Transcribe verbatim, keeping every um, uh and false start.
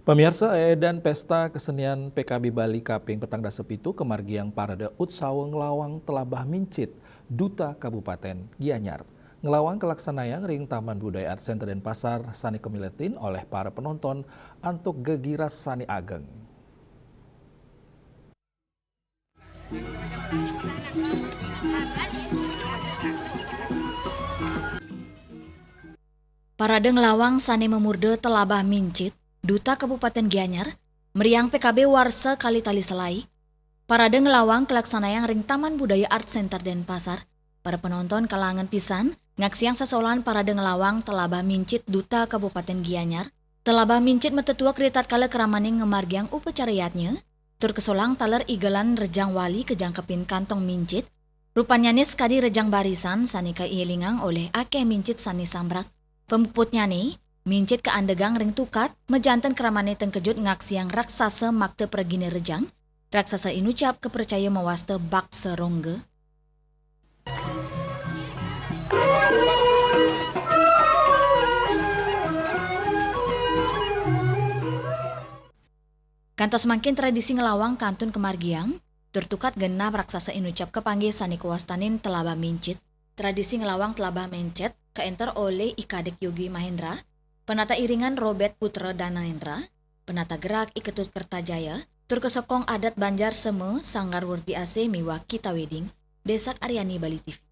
Pamiarsa, eedan Pesta Kesenian P K B Bali kaping petang dasa pitu kamargiang parade utsawa nglawang Telabah Mincit, Duta Kabupaten Gianyar. Nglawang kalaksanayang ring Taman Budaya Art Center Denpasar sane kamiletin olih para penonton antuk gegiras sane ageng. Parade nglawang sane mamurda Telabah Mincit, Duta Kabupaten Gianyar, meriang P K B warsa kalih tali selae. Parade nglawang kalaksanayang ring Taman Budaya Art Center Denpasar. Para penonton kalangen pisan ngaksiang sesolahan parade nglawang Telabah Mincit, Duta Kabupaten Gianyar. Telabah Mincit matetuek ritatkala kramane ngamargiang upacara yadnya, tur kasolang taler igelan rejang wali kajangkepin kantong mincit. Rupannyane sakadi rejang barisan sane kaelingang olih akeh mincit sane sambrag. Pamuputnyane, mincit kaandegang ring tukad, majanten kramane tengkejut ngaksiang raksasa makta pragina rejang. Raksasa inucap kapracaya mawasta baksa rongga. Kantos mangkin tradisi nglawang kantun kamargiang, tur tukad genah raksasa inucap kapanggih sane kawastanin Telabah Mincit. Tradisi nglawang Telabah Mincit kaenter olih I Kadek Yogi Mahendra, penata iringan Robert Putra Dananendra, penata gerak I Ketut Kertajaya, tur kasokong adat Banjar Sema, Sanggar Werdi Asih miwah Kita Wedding. Desak Aryani, Bali T V.